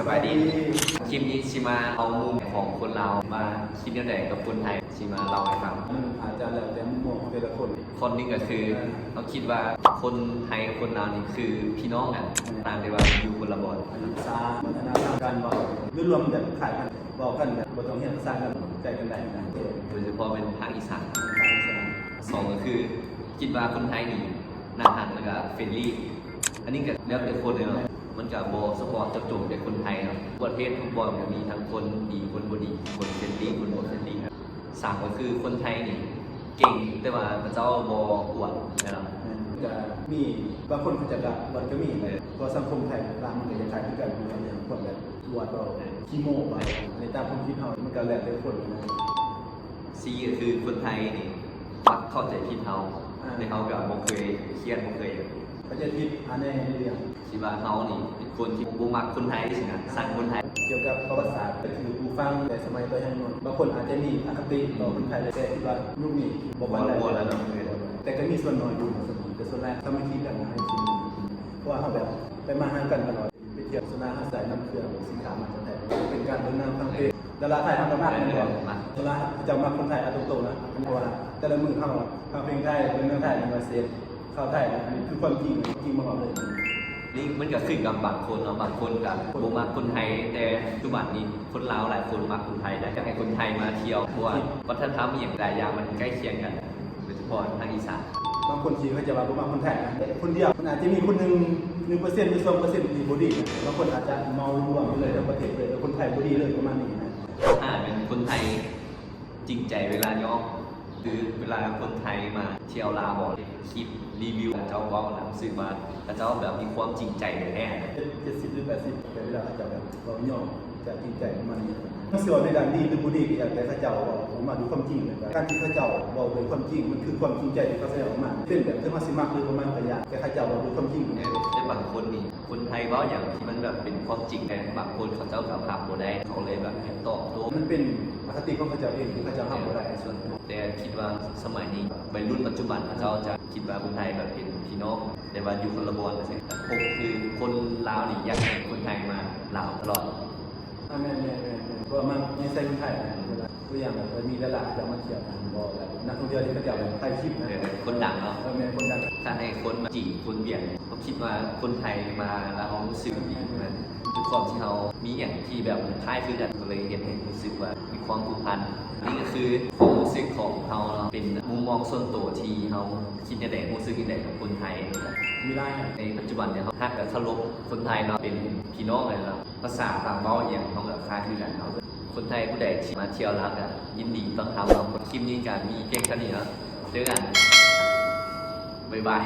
ສະບາຍດີ ຄລິບນີ້ຊິມາເອົາມຸມຂອງຄົນລາວ ວ່າຄິດແນວໃດກັບຄົນໄທ ຊິມາເລົ່າໃຫ້ຟັງ. ມັນອາດຈະແລ້ວແຕ່ມຸມມອງຂອງແຕ່ລະຄົນ. ຂໍ້ໜຶ່ງກໍຄື ເຮົາຄິດວ່າຄົນໄທກັບຄົນລາວນີ້ຄືພີ່ນ້ອງກັນ ຕ່າງແຕ່ວ່າຢູ່ຄົນລະບ່ອນ. ອັນສາມ ວັດທະນະທຳການເວົ້າ ໂດຍລວມແບບຄ້າຍກັນ ເວົ້າກັນແບບບໍ່ຕ້ອງຮຽນພາສາກັນ ເຂົ້າໃຈກັນໄດ້ນະ. ໂດຍສະເພາະເປັນພາກອີສານ. ສອງກໍຄື ຄິດວ່າຄົນໄທນີ້ໜ້າຮັກ ແລ້ວກໍເຟຣນລີ. ອັນນີ້ກໍແລ້ວແຕ່ຄົນເລີຍເນາະ ມັນກໍບໍ່ສະເພາະເຈາະຈົງແຕ່ຄົນໄທເນາະ ທົ່ວປະເທດທຸກບ່ອນກໍມີທັງຄົນດີຄົນບໍ່ດີ ຄົນເຟຣນລີຄົນບໍ່ເຟຣນລີ. ສາມກໍຄືຄົນໄທນີ້ເກັ່ງ ແຕ່ວ່າເຂົາເຈົ້າບໍ່ອວດແມ່ນບໍ່? ແມ່ນ ກໍມີບາງຄົນເຂົາເຈົ້າກໍອວດກໍມີ. ເອີ ເພາະສັງຄົມໄທລາວມັນກໍຄ້າຍໆຄືກັນ ເລື່ອງພວກແບບອວດເວົ້າ ເອີ ຂີ້ໂມ້ເວົ້າ. ອັນນີ້ຕາມຄວາມຄິດເຮົາ ມັນກໍແລ້ວແຕ່ຄົນນະ. ສີ່ກໍຄືຄົນໄທນີ້ມັກເຂົ້າໃຈຜິດເຮົາ ອາ ແຕ່ເຮົາກໍບໍ່ເຄີຍຄຽດ ບໍ່ເຄີຍເຂົ້າໃຈຜິດ ອາ ໃນເລື່ອງທີ່ວ່າເຮົານີ້ເປັນຄົນທີ່ບໍ່ມັກຄົນໄທຊີ້ນະ ຊັງຄົນໄທ. ກ່ຽວກັບປະຫວັດສາດ ກໍຄືຜູ້ຟັງແຕ່ສະໄໝຕອນຍັງນ້ອຍ ບາງຄົນອາດຈະມີອະຄະຕິຕໍ່ຄົນໄທ ແຕ່ຄິດວ່າຍຸກນີ້ບໍ່ປານໃດ ບໍ່ແລ້ວເນາະ. ແຕ່ກໍມີສ່ວນໜ້ອຍຢູ່ ສ່ວນໜ້ອຍ ແຕ່ສ່ວນຫຼາຍສາມັກຄີກັນຫຼາຍ ເພາະວ່າເຮົາແບບໄປມາຫາກັນຕະຫຼອດ. ໄປທ່ຽວສວນນາຫາດຊາຍນ້ຳເຂື່ອງ ສິນຄ້າມາຈາກໄທ ເປັນການເບິ່ງໜັງຟັງເພງ. ດາລາໄທເຮົາກໍມັກ ແມ່ນບໍ່? ເວລາເຂົາເຈົ້າມັກຄົນໄທ ເອົາຕົງໆນະ ເພາະວ່າແຕ່ລະມື້ເຮົາຟັງເພງໄທ ເບິ່ງໜັງໄທ ແມ່ນວ່າເສບຂ່າວໄທ ອັນນີ້ຄືຄວາມຈິງ ຄວາມຈິງມາເວົ້າເລີຍ. ນີ້ມັນກໍຂຶ້ນກັບບາງຄົນເນາະ ບາງຄົນກໍບໍ່ມັກຄົນໄທ ແຕ່ປັດຈຸບັນນີ້ຄົນລາວຫຼາຍຄົນມັກຄົນໄທ ແລະ ຢາກໃຫ້ຄົນໄທມາທ່ຽວ ເພາະວ່າວັດທະນະທຳອີ່ຫຍັງຫຼາຍຢ່າງມັນໃກ້ຄຽງກັນ. ໂດຍສະເພາະທາງອີສານ ບາງຄົນທີ່ເຂົາເຈົ້າວ່າບໍ່ມັກຄົນໄທນະ ຄົນດຽວ ມັນອາດຈະມີຄົນໜຶ່ງ ໜຶ່ງເປີເຊັນ ຫຼື ສອງເປີເຊັນທີ່ບໍ່ດີນະ. ບາງຄົນອາດຈະເໝົາລວມໄປເລີຍທັງປະເທດເລີຍ ຄົນໄທບໍ່ດີເລີຍ ປະມານນີ້ນະ. ຖ້າແມ່ນຄົນໄທຈິງໃຈເວລາຍອມ ຫຼື ເວລາຄົນໄທມາທ່ຽວລາວບໍ ຄລິບຣີວິວເຂົາເຈົ້າເວົ້ານະ ຮູ້ສຶກວ່າເຂົາເຈົ້າແບບມີຄວາມຈິງໃຈແທ້ໆນະ. ເຈັດສິບ ຫຼື ແປດສິບ ເວລາເຂົາເຈົ້າແບບເວົ້າຍອມ ຈະຈິງໃຈປະມານນີ້. ມັນຊິເວົ້າໃນດ້ານດີ ຫຼື ບໍ່ດີກໍຢ່າ ແຕ່ເຂົາເຈົ້າເວົ້າອອກມາດ້ວຍຄວາມຈິງ ແບບວ່າການທີ່ເຂົາເຈົ້າເວົ້າດ້ວຍຄວາມຈິງ ມັນຄືຄວາມຈິງໃຈທີ່ເຂົາສະແດງອອກມາ. ເປັນແບບເຖິງເຮົາຊິມັກ ຫຼື ບໍ່ມັກກໍຢ່າ ແຕ່ເຂົາເຈົ້າເວົ້າດ້ວຍຄວາມຈິງ. ແຕ່ບາງຄົນນີ້ ຄົນໄທເວົ້າຫຍັງທີ່ມັນແບບເປັນຄວາມຈິງ ແຕ່ບາງຄົນເຂົາເຈົ້າກໍຮັບບໍ່ໄດ້ ເຂົາເລີຍແບບຢາກຕອບໂຕ້. ມັນເປັນອະຄະຕິຂອງເຂົາເຈົ້າເອງ ທີ່ເຂົາເຈົ້າຮັບບໍ່ໄດ້. ແຕ່ຄິດວ່າສະໄໝນີ້ ໄວລຸ້ນປັດຈຸບັນເຂົາເຈົ້າຈະຄິດວ່າຄົນໄທແບບເປັນພີ່ນ້ອງ ແຕ່ວ່າຢູ່ຄົນລະບ່ອນຈັ່ງຊີ້. ຫົກ ຄືຄົນລາວນີ້ຢາກໃຫ້ຄົນໄທມາລາວຕະຫຼອດ. ອາ ແມ່ນໆໆ ເພາະວ່າມັນນິໄສຄົນໄທນະ ເວລາ ຕົວຢ່າງແບບ ເອີ ມີດາລາເຂົາເຈົ້າມາທ່ຽວນະ ບໍ່ ແບບນັກທ່ອງທ່ຽວທີ່ເຂົາເຈົ້າແບບຖ່າຍຄລິບນະ. ເອີ ຄົນດັງເນາະ ເອີ ແມ່ນ ຄົນດັງ. ຖ້າໃຫ້ຄົນຈີນ ຄົນຫວຽດ ເຂົາຄິດວ່າຄົນໄທມາແລ້ວເຮົາຮູ້ສຶກດີນະ ດ້ວຍຄວາມທີ່ເຮົາມີຫຍັງທີ່ແບບຄ້າຍຄືກັນ ກໍເລີຍເຮັດໃຫ້ຮູ້ສຶກວ່າມີຄວາມຜູກພັນ. ນີ້ກໍຄືຄວາມຮູ້ສຶກຂອງເຮົາເນາະ ເປັນມຸມມອງສ່ວນໂຕທີ່ເຮົາຄິດແນວໃດ ຮູ້ສຶກແນວໃດກັບຄົນໄທ. ມີຫຼາຍ ໃນປັດຈຸບັນນີ້ເຮົາຮັກ ແລະ ເຄົາລົບຄົນໄທເນາະ ເປັນພີ່ນ້ອງກັນເນາະ. ພາສາ ການເວົ້າອີ່ຫຍັງເຮົາກໍຄ້າຍຄືກັນເນາະ. ຄົນໄທຜູ້ໃດທີ່ມາທ່ຽວລາວກໍຍິນດີຕ້ອນຮັບເນາະ. ຄລິບນີ້ກໍມີພຽງເທົ່ານີ້ເນາະ ເຈີກັນ ບາຍບາຍ.